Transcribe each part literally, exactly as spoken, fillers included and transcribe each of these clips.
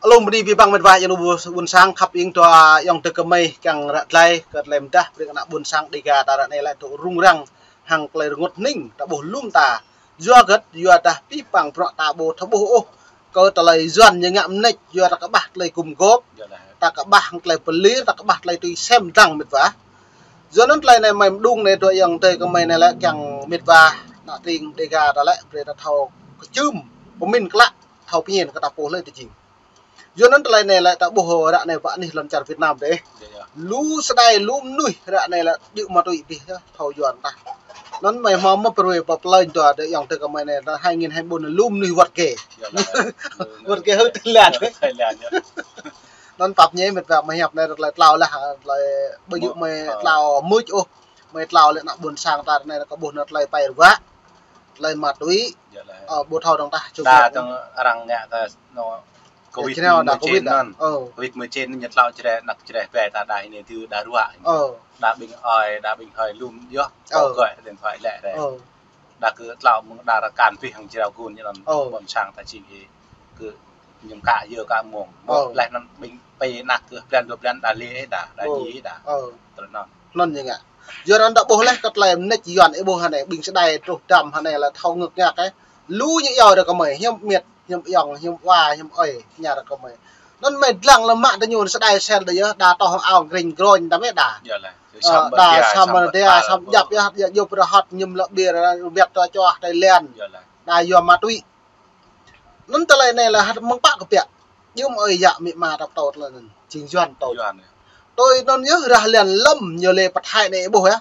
Alum bơni abih bang mĕt wa ayŏng adơi ƀuôn sang khăp ing dua ayŏng adơi kơmơi kiăng ră glaĭ kơ tơlơi mơdah brơi kơ ană ƀuôn sang Dega ta ră anai laĭ tŭ rŭng răng hăng tơlơi rơngot hning ta ƀuh lŏm ta. Yua hơget, yua dah abih bang bruă ta ƀu thâo ƀuh ôh kơ tơlơi Yuan ñu ngă mơneč, yua ta kơƀah tơlơi gum gôp, ta kơƀah tơlơi pơlir, ta kơƀah tơlơi tui sem dăng mĕt wa. Yua anŭn tơlơi anai mơi mơđung anai dua ayŏng adơi kơmơi anai lĕ kiăng mĕt wa ană tring Dega ta lĕ brơi ta thâo kơčưm pơmĭn klă, thâo pơñen kơ ta pô hlơi tơ jing. Yua anŭn tơlơi anai lĕ ta ƀuh ră anai pơ anih lŏn čar Việt Nam dêh. Lu sơđai, lu mơnuih ră anai lĕ djơ̆ ma tui abih thâo Yuan tah. Anŭn mơi hmâo mơ̆ pơrui pơ plơi dua dua ayŏng adơi kơmơi anai, hai nghìn hai mươi bốn lu mơnuih wơ̆t gê. Wơ̆t gê hơ̆ Thái Lan. Anŭn pap ñe mĕt wa mơi hiăp anai tơlơi tlao lah, tơlơi ƀu djơ̆ mơi tlao mưč ôh. Mơi tlao lĕ ană ƀuôn sang ta anai kơ ƀuh anŭn tơlơi pai rơwă, tơlơi ma tui. Ơ, ƀu thâo dong tah, čŭk đa dong arăng ngă kơ anŭn Covid mười chín anŭn. Covid mười chín ñu tlao čơreh, anăk čơreh ƀe ta đa anai tui đa rơwă. Đa ƀing ơi, đa ƀing hơi lŏm yơh, kơ gọi điện thoại lĕ rĕ. Đa kơ tlao mơ̆ng đa rơkan pih hăng jrao gun ñu anŭn ƀôn sang ta čing ih kơ ñu kă yơ kă mông. Lĕ anŭn ƀing pê anăk kơ blan dua blan đa lĕ đa, đa ñi đa. Tơlơi anŭn. Anŭn ñu ngă. Yua anŭn ta ƀuh lĕ kơ tơlơi mơneč Yuan ih ƀuh hơnai, ƀing sơđai truh dăm hơnai lĕ thâo ngơ̆k ngă ih. Lu ñu iâu dua kơmơi, hiư̆m mĕt, hiư̆m ayŏng, hiư̆m wa, hiư̆m ơi, ñu dua kơmơi. Anŭn mơi dlăng lơ̆m mă tơ ñu sơđai sel dêh yơh, đa tŏh ao gring groñ ta mơi đa. Đa sam mơdia, sam djăp yơh, yua pơrơhot ñŭm lŏ bir, rơbet tơ čoh Thái Lan. Đa yua ma tui. Anŭn tơlơi anai lĕ hăt mơ̆ng pă kơ pĕk. Yua mơi ơi yă mĭ ma tap tâo tơlơi anŭn. Jing Yuan tâo. Tui anŭn yơh rah lĕn lơ̆m ñu lĕ pơthai anai ih ƀuh yơh.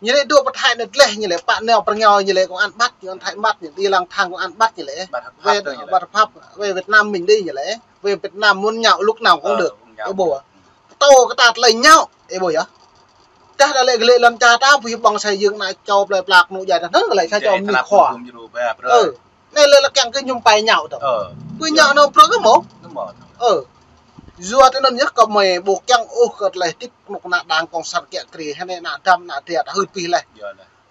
Ñu lĕ dŏ pơthai anai dleh, ñu lĕ pă nao pơrơngao, ñu lĕ công an bắt, ñu ăn thai bắt, ñu đi lang thang công an bắt ñu lĕ. Bắt hợp pháp, về Việt Nam mình đi ñu lĕ. Về Việt Nam muốn nhậu lúc nào cũng được. Ih ƀuh. Tâo kơ ta tơlơi nhậu, ih ƀuh yơh. Tah đa lĕ gơlĕ lŏn čar ta, pơhiăp ƀơ̆ng sai jưng ană čô plơi plak nŭ jai ta, anŭn gơlĕ sa čô mơnuih khua. Anai lĕ lĕ kiăng kơ ñu pai nhậu tơ. Pai nhậu anŭn prŏng kơ mơ̆. Yua tơ anŭn yơh kơmơi ƀu kiăng ôh kơ tơlơi tĭp kơnuk kơna Đảng Cộng sản kiă kriê hơnai ană dăm ană dra ta hưt pih leh.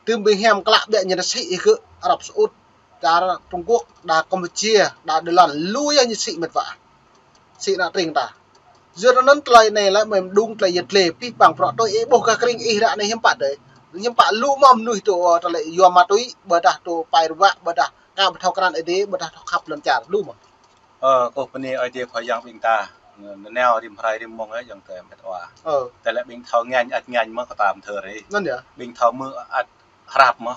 Tơm ƀing hiam klă ƀiă ñu ta sĭ ih kơ Arab Saudi, čar Trung Quốc, đa Campuchia, đa Đài Loan, lu yơh ñu sĭ mĕt wa. Sĭ ană tring ta. Yua anŭn tơlơi anai lĕ mơi mơđung tơlơi yơh tlê abih bang bruă tui ih ƀuh kơ kring ih ră anai hiư̆m pă dêh. Hiư̆m pă lu mơ̆ mơnuih tŭ, ơ, tơlơi yua ma tui, ƀôdah tŭ pai rơwă, ƀôdah kơ ƀu thâo krăn Ơi Adai, ƀôdah thâo khăp lŏn čar lu mơ̆. Ơ, kơ bơni Ơi Adai Khua Yang ƀing ta, nao rĭm hrơi rĭm mông yơh ayŏng adơi mĕt wa. Tơlơi ƀing thâo ngăn ăt ngăn mơ̆ kơ ta mơthơ rĭ. Ƀing thâo mư̆ ăt hrăp mơ̆.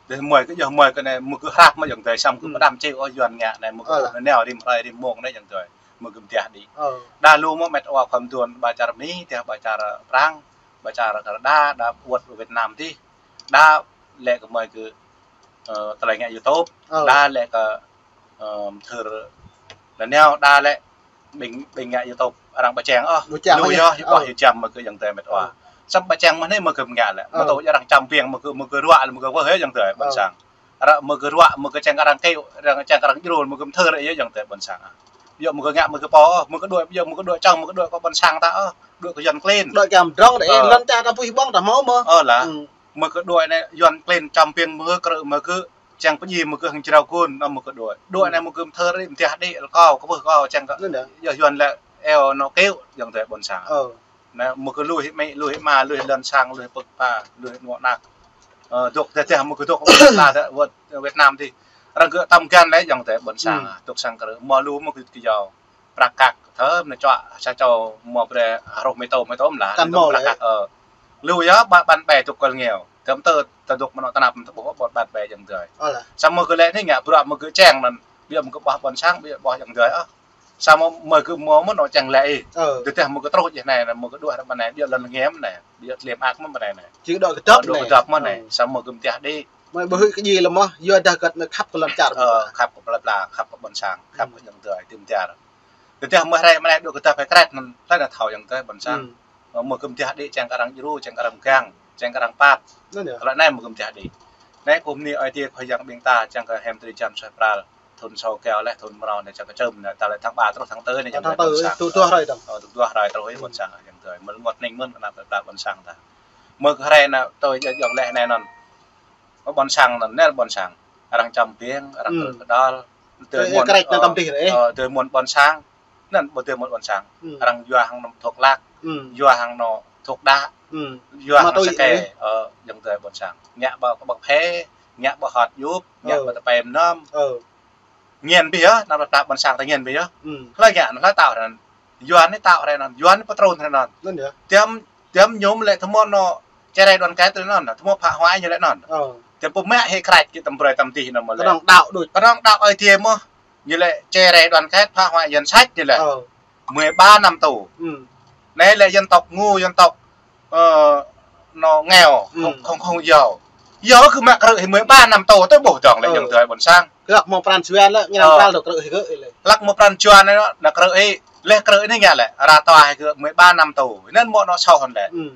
Dêh mơi kơ yơh mơi kơ anai mơi kơ hrăp mơ̆ ayŏng adơi, samơ̆ kơ pơđăm čê ôh Yuan ngă anai mơi kơ nao rĭm hrơi rĭm mông anai ayŏng adơi. Mơi kơ mơdah đĭ. Đa lu mơ̆ mĕt wa khua mơduôn ƀă čar Mi, tơdah ƀă čar Prang, ƀă čar Canada, đa wơ̆t Việt Nam dih. Đa lĕ kơ mơi kơ, ơ, tơlơi ngă YouTube. Đa lĕ kơ, ơ, thơ rơneo, đa lĕ ƀing, ƀing ngă YouTube arăng pơčeng ôh. Lu yơh, yơh pơh yơh čăm mơi kơ ayŏng adơi mĕt wa. Samơ̆ pơčeng mơ̆ anai mơi kơ ngă lĕ. Mơ̆ tŭ arăng čăm ƀing mơi kơ, mơi kơ ruă lĕ mơi kơ wơh yơh ayŏng adơi ƀôn sang. Ră mơi kơ ruă, mơi kơ čeng arăng kêu, arăng čeng arăng jrul, mơi kơ mơthơ ră yơh ayŏng adơi ƀôn sang. Yơh mơi kơ ngă mơi kơ pô, mơi kơ đuaĭ, yơh mơi kơ đuaĭ čang, mơi kơ đuaĭ kơ ƀôn sang ta, ơ, đuaĭ kơ Yuan klin. Đuaĭ kơ mơdrŏng đeh, lŏn čar ta pơhiăp ƀơ̆ng ta hmâo mơ̆. Ơ lah. Mơi kơ đuaĭ anai Yuan klin čăm ƀing mơi kơ, mơi kơ čeng pơdjai mơi kơ hăng jrao gun, anŭn mơi kơ đuaĭ. Đuaĭ anai mơi kơ mơthơ rĭ, mơdah đĭ, lơkâo, kơ wơh kâo, čeng kơ. Yơh Yuan lĕ, eo anŏ kêu, ayŏng adơi ƀôn sang. Anai mơi kơ lui hĭ amĭ, lui hĭ ama, lui hĭ lŏn sang, lui hĭ pơk pa, lui hĭ anŏ anăk. Ơ, dŏ tơdah mơi kơ dŏ la tơ wơ̆t Việt Nam dih. Arăng gơ̆ tăm găn lĕ ayŏng adơi ƀôn sang, dŏ sang kơ mơ̆ lu mơ̆ kơ kơ yua. Prăk kăk, tơm anai čuă sa čô mơ̆ brơi hruh mơtô mơtô mơ̆ lah. Prăk kăk, ơ. Lu yơh ƀă ƀăn ƀe dŏ kơ lĕ ngeo. Tơm tơ, tơ dŏ mơnŏ tơnap tơ ƀuh ƀă ƀăn ƀe ayŏng adơi. Samơ̆ kơ lĕ anai ngă bruă mơi kơ čeng anŭn. Ƀiă mơi kơ ƀuh ƀôn sang, ƀiă ƀuh ayŏng adơi, ơ. Samơ̆ mơi kơ mơ̆ mơnŏ čeng lĕ ih. Tơdah mơi kơ truh jih anai, mơi kơ đuaĭ ră mơ̆ anai, ƀiă lŏn ngem anai, ƀiă tlem ak mơ̆ anai anai. Čing đuaĭ kơdŏp anai. Đuaĭ kơdŏp mơ̆ anai, samơ̆ kơ mơdah đĭ. Mơi ƀu huĭ kơ djai lĕ mơ̆, yua dah kơ anai khăp kơ lŏn čar. Ơ, khăp kơ plơi pla, khăp kơ ƀôn sang, khăp kơ ayŏng adơi, tơm tiar. Tơdah mơi hrơi mơ̆ anai đuaĭ kơdŏp hĭ kret anŭn, tơlơi anŭn thâo ayŏng adơi ƀôn sang. Mơi kơ mơdah đĭ čeng kơ arăng djru, čeng kơ arăng gang, čeng kơ arăng pap. Tơlơi anai mơi kơ mơdah đĭ. Anai kơ bơni Ơi Adai Khua Yang ƀing ta, čeng kơ hiam tơlơi jăn suaih pral. Thun sâo keo lĕ, thun mrâo anai čang kơ čơm anai, ta lĕ tháng ba truh tháng tư anai, tháng tư, ơ, dua hrơi dong. Ơ, dua hrơi truh ih ƀôn sang ayŏng adơi. Mơi rơngot hning mơ̆n kơ ană plơi pla ƀôn sang ta. Mơi kơ hrơi anai tui ayŏng lĕ anai anŭn. Ƀôn sang anŭn, anai ƀôn sang. Arăng čăm ƀing, arăng kơdŏl. Tơl mơ̆n, tơl mơ̆n ƀôn sang. Anŭn ƀu tơl mơ̆n ƀôn sang. Arăng yua hăng anŏ thuốc lắc. Yua hăng anŏ thuốc đă. Yua hăng sake. Ơ, ayŏng adơi ƀôn sang. Ngă ƀu, ƀu phê, ngă ƀu hơt yŭp, ngă ƀu tơpem nơm. Ngian ƀiă, anăm ta ƀôn sang ta ngian ƀiă. Hlơi ngă, hlơi tao anŭn. Yuan anai tao rai anŭn, Yuan anai pơtrun rai anŭn. Anŭn yơh. Tiăm, tiăm ñu lĕ tơmơ̆ anŏ čơrai đoàn kết rai anŭn, tơmơ̆ phá hoại ñu lĕ anŭn. Tiăm pơmă hĭ krač kơ tơm brơi tơm dih anŭn mơ̆ lĕ. Kơnơ̆ng đaŏ đôč. Kơnơ̆ng đaŏ Ơi Adai mơ̆, ñu lĕ čơrai đoàn kết phá hoại danh sách ñu lĕ. Mười ba năm tù. Anai lĕ dân tộc ngu, dân tộc, ơ, anŏ nghèo, không, không, không giàu. Giàu kơ mă krư̆ hĭ mười ba năm tù tui ƀuh dong lĕ ayŏng adơi ƀôn sang. Kơ hlăk mơ̆ pran jua lĕ, ngăn pral dŏ krư̆ hĭ kơ lĕ. Hlăk mơ̆ pran jua anai anŏ krư̆ hĭ, lĕ krư̆ anai ngă lĕ, ră tơ̆ hĭ kơ mười ba năm tù. Anŭn mơ̆ anŏ soh anŭn lĕ.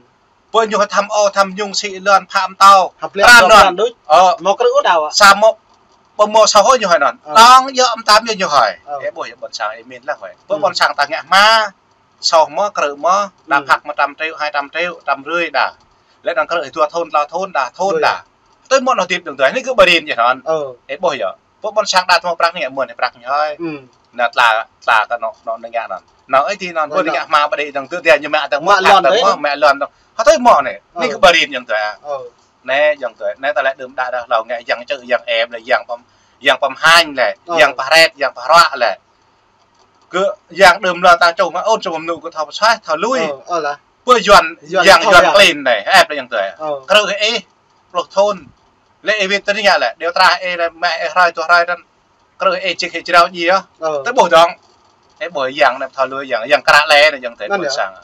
Pô ñu thăm ô, thăm nhung sĭ lŏn pham tao. Hăp lĕ pran anŭn. Mơ̆ krư̆ ôh đaŏ. Samơ̆, pô mơ̆ soh ôh ñu hơi anŭn. Tong yơh mơtam yơh ñu hơi. Ơ ƀuh yơh ƀôn sang ih min lăng hơi. Pô ƀôn sang ta ngă hmua. Soh mơ̆, krư̆ mơ̆, đa phak mơ̆ trăm triệu, hai trăm triệu, trăm rưỡi đa. Lĕ anŭn krư̆ hĭ dua thun, tlâo thun đa, thun đa. Tui mơ̆ anŏ hơdip ayŏng adơi, anai kơ ƀu rin yơh anŭn. Ih ƀuh yơh. Pô ƀôn sang đa tơmơ̆ prăk anai, mơ̆n prăk ñu hơi. Anŭn tla, tla kơ anŏ, anŏ ngă anŭn. Anŏ ih ti anŭn, ƀu ngă hmua ƀu đĭ ayŏng adơi, ñu mă tơmơ̆, mă lŏn tơmơ̆, mă lŏn tơmơ̆. Hơt tui mơ̆ anai. Anai kơ ƀu rin ayŏng adơi. Anai ayŏng adơi, anai ta lĕ đưm đă đah hlâo ngă yang čư̆ yang em lĕ, yang pơm, yang pơmhanh lĕ, yang pơret, yang pơhrăk lĕ. Kơ yang đưm lŏn ta čuh mă ôn čuh mơnŭ kơ thâo pơsuaih, thâo lui. Pơ Yuan, yang Yuan klin anai, ĕp lĕ ayŏng adơi. Krư̆ hĭ ih, pluh thun. Lĕ ih wĭt tơ anai ngă lĕ, điều tra ih lĕ mă ih hrơi dua hrơi anŭn. Krư̆ ih čih hĭ jrao djai yơh. Tui ƀuh dong. Ih ƀuh yang anai thâo lui yang, yang krăk lĕ anai ayŏng adơi ƀôn sang.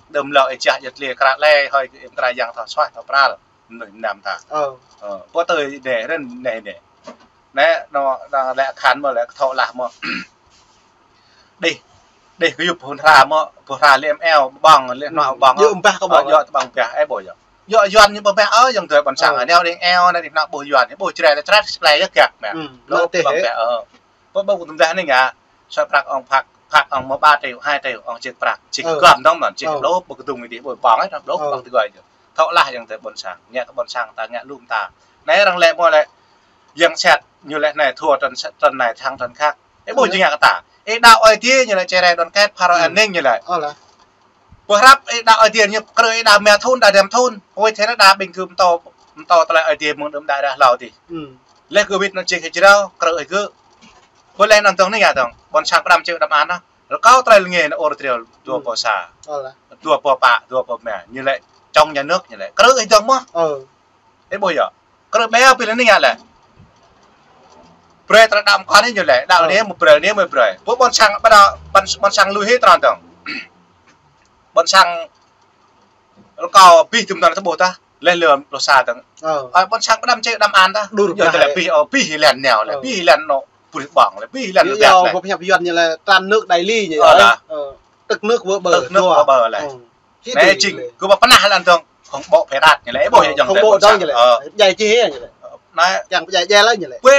Đưm lŏn ih čah jơt lĕ krăk lĕ, hơi kơ ih krăk yang thâo suaih, thâo pral. Mơnuih mơnam ta. Ơ. Ơ, pô tơi anai, ren anai, anai. Anai, anŏ, đang lĕ khăn mơ̆ lĕ, kơthŏ lah mơ̆. Đih, đih kơ yŭp phun hra mơ̆, phun hra lĕ em eo, ƀơ̆ng, lĕ anŏ ƀơ̆ng. Yua ƀah kơ ƀơ̆ng. Yua ƀơ̆ng ƀah, ih ƀuh yơh. Yua Yuan ñu ƀơ̆ng ƀah, ơ, ayŏng adơi ƀôn sang, anai đing eo, anai đing anŏ ƀuh Yuan, ih ƀuh čơrai lĕ čơrai, čơrai yơh gak mă. Lŏ ƀơ̆ng ƀah, ơ. Pô ƀơ̆ng tơm dah anai ngă, soi prăk ong phak, phak ong mơ̆ ba triệu, hai triệu, ong čih prăk, čih gơ̆m dong mơ̆n, čih lŏ, ƀơ̆ng kơdŭng dih, ƀơ̆ng ƀơ̆ng, ih, lŏ, ƀơ̆ng tơgơi yơh. Thŏ lah ayŏng adơi ƀôn sang, ngă kơ ƀôn sang ta ngă lŏm ta. Anai arăng lĕ mơ̆ lĕ, yang sat ñu lĕ anai thua tơl, tơl anai thăng tơl khăk. Ih ƀuh ñu ngă kơ ta. Ih đaŏ Ơi Adai ñu lĕ čơrai đoàn kết, phá rối an ninh ñu lĕ. Pơhrăp ih đaŏ Ơi Adai ñu krư̆ ih đaŏ mă thun, đaŏ dăm thun. Ôi thế anai đa ƀing gơ̆ mơtô, mơtô tơlơi Ơi Adai mơ̆ng đưm đă đah hlâo dih. Lĕ gơ̆ wĭt anŭn čih hĭ jrao, krư̆ hĭ gơ̆. Ƀu lĕ anŭn tong anai ngă tong. Ƀôn sang pơđăm čư̆ pơđăm an anŭn. Rơkâo tơlơi lĕ ngă anŭn ôr trial dua pô sa. Dua pô pă, dua pô mă. Ñu lĕ trong nhà nước ñu lĕ. Krư̆ hĭ dong mơ̆. Ih ƀuh yơh. Krư̆ ƀe ƀiă lĕ anai ngă lĕ. Brơi tơlơi đaŏ mơkŏn anai ñu lĕ. Đaŏ anai mơ̆ brơi, anai mơ̆ brơi. Pô ƀôn sang ƀu đaŏ, ƀôn, ƀôn sang lui hĭ tơlơi dong. Ƀôn sang rơkâo abih tơm anŭn tơƀuh tah. Lĕ lơ̆m pluh sa dong. Ơ, ƀôn sang pơđăm čư̆ pơđăm an tah. Ñu tơlơi abih, ơ, abih hĭ lĕ nao lĕ. Abih hĭ lĕ anŏ pơrih ƀơ̆ng lĕ. Abih hĭ lĕ anŏ ƀiă lĕ. Pơhiăp Yuan ñu lĕ tràn nước đài lý ñu. Ơ, tức nước vỡ bờ. Tức nước vỡ bờ lĕ. Anai jing, kơ ƀu pơnah lĕ anŭn dong, khŏng ƀô̆ phê rat ñu lĕ, ƀô̆ yơh ayŏng adơi ƀôn sang. Djai čih yơh ñu lĕ. Anai, yang pơdjai djai lĕ ñu lĕ. Pơ,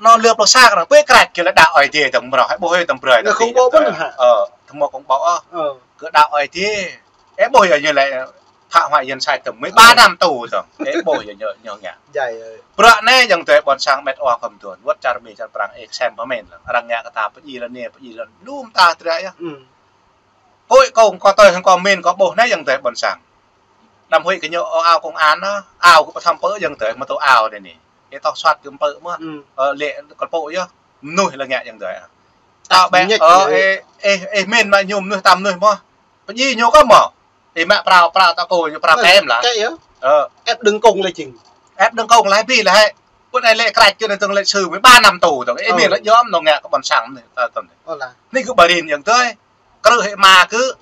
anŭn lĕ pluh sa kơ anŭn, pơ krač kơ lĕ đaŏ Ơi Adai dong mơ̆, ih ƀuh yơh tơm brơi. Ơ, khŏng ƀô̆ ƀơ̆n hă? Ơ, tơmơ̆ khŏng ƀô̆ ôh. Kơ đaŏ Ơi Adai. Ih ƀuh yơh ñu lĕ, phá hoại danh sách tơm mười ba năm tù dong. Ih ƀuh yơh ñu, ñu ngă. Bruă anai ayŏng adơi ƀôn sang met wa khŏm tuan. Wơ̆t čar Mi čar Prang ih sem pơmĭn lăng. Arăng ngă kơ ta pơdjai lŏn anai, pơdjai lŏn. Lŏm ta tơdră yơh. Hơi kông kơ tơi hăng kơ min kơ ƀuh anai ayŏng adơi ƀôn sang. Đăm hơi kơ ñu ao công an anŭn, ao kơ pơthăm pơ ayŏng adơi mơtô ao anai anai. Ih tŏ suat kơ pơ mơ̆. Ơ, lĕ kơ pơ yơh. Mơnuih lĕ ngă ayŏng adơi. Tŏ ƀĕ, ơ, ih, ih, ih min mă ñu mơnuih tam mơnuih mơ̆. Pơdjai ñu kơ mơ̆. Ih mă prao, prao tŏ kơ ñu prao kem lah. Ơ. Ép đương công lĕ jing. Ép đương công lah bi lah hơi. Pơ anai lĕ krač kơ anai tơng lĕ sư mười ba năm tù tơng. Ih min lĕ yom nô ngă kơ ƀôn sang anai. Anai kơ ƀu rin ayŏng adơi. Krư̆ hĭ mă kơ.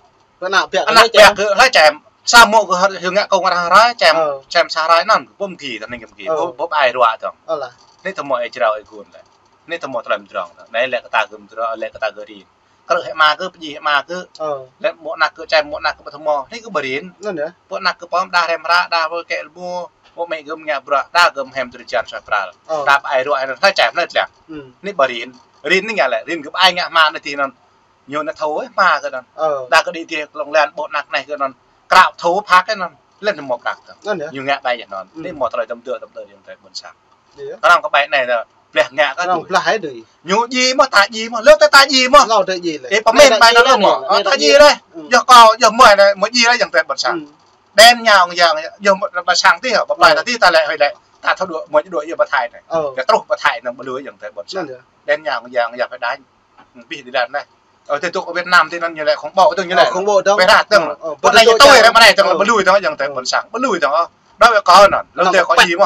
Anăp biă kơ hlơi čem. Samơ̆ kơ hơ̆ ngă kông arăng rai čem, čem sa rai anŭn, ƀu mơgi tơ anai kơ mơgi. Ƀu, ƀu ai ruă dong. Anai tơmơ̆ ih jrao ih gun lĕ. Anai tơmơ̆ tơlơi mơdrŏng. Anai lĕ kơ ta gơ̆ mơdrŏng, lĕ kơ ta gơ̆ rin. Krư̆ hĭ mă kơ, pơdjai hĭ mă kơ. Lĕ mơ̆ anăp kơ čem, mơ̆ anăp kơ ƀu tơmơ̆. Anai kơ ƀu rin. Mơ̆ anăp kơ pơm đah rem hră, đah wơ̆ kĕ lơmu, mơ̆ mĕ gơ̆ ngă bruă, đah gơ̆ hem drơi jan suaih pral. Đah ƀu ai ruă anŭn, hlơi čem, hlơi tlang. Anai ƀu rin. Rin anai ngă lĕ, rin kơ ƀu ai ngă hmua anai ti anŭn. Ñu anŭn thâo ih hmua kơ anŭn. Đa kơ đĭ ti klŏng lan ƀô̆ anăp anai kơ anŭn. Krao thâo phak kơ anŭn. Lĕ anŭn mơ̆ prăk tơ. Ñu ngă ƀai yơh anŭn. Anai mơ̆ tơlơi tơm dơ̆, tơm dơ̆ ayŏng adơi ƀôn sang. Arăng kơ ƀai anai ta blah ngă kơ arăng tui. Blah hai dui. Ñu ji mơ̆, ta ji mơ̆, lơ ta ta ji mơ̆. Lơ ta ji lĕ. Ê, pơmĭn ƀai anai lơ mơ̆. Ơ, ta ji lĕ. Yua kâo, yua mơi anai, mơi ji lĕ yang tơi ƀôn sang. Đen ñao yang, yua mơi ƀôn sang tih, ƀă ƀai ta tih ta lĕ hơi lĕ. Ta thâo đuaĭ, mơi đuaĭ yua ƀă Thái anai. Kơ truh ƀă Thái anai ƀu lui yang tơi ƀôn sang. Đen ñao yang, yang phải đánh. Bih đi đan anai. Ơ, tơi tŭk Việt Nam tih anŭn ñu lĕ khủng bố tơ̆ng ñu lĕ. Khủng bố tơ̆ng. Pơrah tơ̆ng. Pơnai ñu tui ră mơnai tơ̆ng ƀu lui tơ̆ng yang tơi ƀôn sang. Ƀu lui tơ̆ng. Đôi ƀĕ kâo anŭn. Lơ tơi kâo ji mơ̆.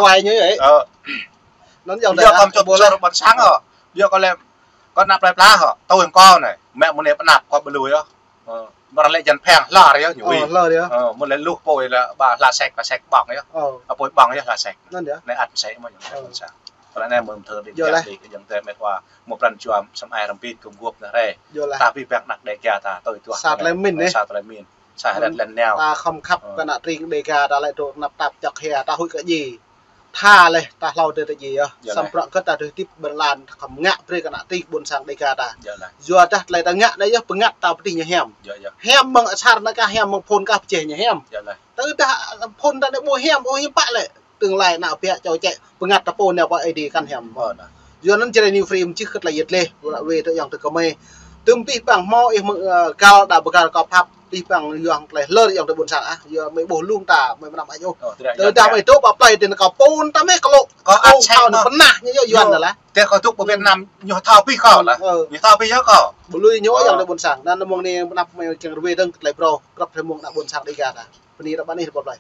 Anŭn yua kâo čŏk ƀôn sang hŏ. Yua kâo lĕ kâo anăp plơi pla hŏ. Tui kâo anai. Mă mơ̆ng anai pơ anăp kâo ƀu lui hŏ. Ơ, mơ̆ arăng lĕ jăn pheng hlơr yơh ñu ui. Hlơr yơh. Ơ, mơ̆ lĕ luh pôi lĕ ba hla sek, hla sek ƀơ̆ng yơh. Ơ. Pôi ƀơ̆ng yơh hla sek. Anŭn yơh. Anai ăt mơsĕ mơ̆ yang tơi ƀôn sang. Kơ anai mơ̆ thơ đi. Yơh lĕ. Yang tơi met wa mơ̆ pran jua sơmai rơmbit kơm guôp anai rai. Yơh lĕ. Ta pih păng anăk Dêga ta tui tuah. Sa tơlơi min anai. Sa tơlơi min. Sa hơdăt lĕ nao. Ta khŏm khăp kơ anăk tring Dêga ta lĕ dŏ anăp tap čŏk hia ta huĭ kơ ji. Tha lĕ, ta hlâo tơi ta ji yơh. Samơ̆ prăk kơ ta tui tip bơlan ta khŏm ngă brơi kơ anăk tring ƀôn sang Dêga ta. Yua dah tơlơi ta ngă anai yơh pơngăt ta pơtih ñu hiam. Hiam mơ̆ng asar anai kah, hiam mơ̆ng phôn kah pơjeh ñu hiam. Tơdah phôn ta anai ƀu hiam, ƀu hiam pă lĕ. Tương lai anăk ƀiă čô čĕ pơngăt ta pô nao pơ Aê Diê kăn hiam. Yua anŭn jrai New Frame čih kơ tơlơi yet leh, wê tơ yang tơ kơmơi. Tơm pih păng hmâo ih mơ̆, ơ, gal đa bơgal kâo pap pih păng yang tơlơi hlơr yang tơ ƀôn sang ah. Yua mơi ƀuh lung ta, mơi mơnam añ ôh. Tơdah mơi dŏ pơ plơi tơ anai kâo pôn ta mơi kơ lŏ. Kâo ăt sek mơ̆. Pơnah ñu yua yuan lah. Tơ kâo tŭk ƀơi Việt Nam ñu thâo pih kâo lah. Ñu thâo pih yua kâo. Ƀu lui ñu yang tơ ƀôn sang. Anŭn mơ̆ng anai mơnăp mơi kiăng rơwe dơ̆ng kơ tơlơi brơi, krăp tơlơi mơ̆ng anăk ƀôn sang Dêga ta. Bơni ră ƀă anai rơbâo plơi.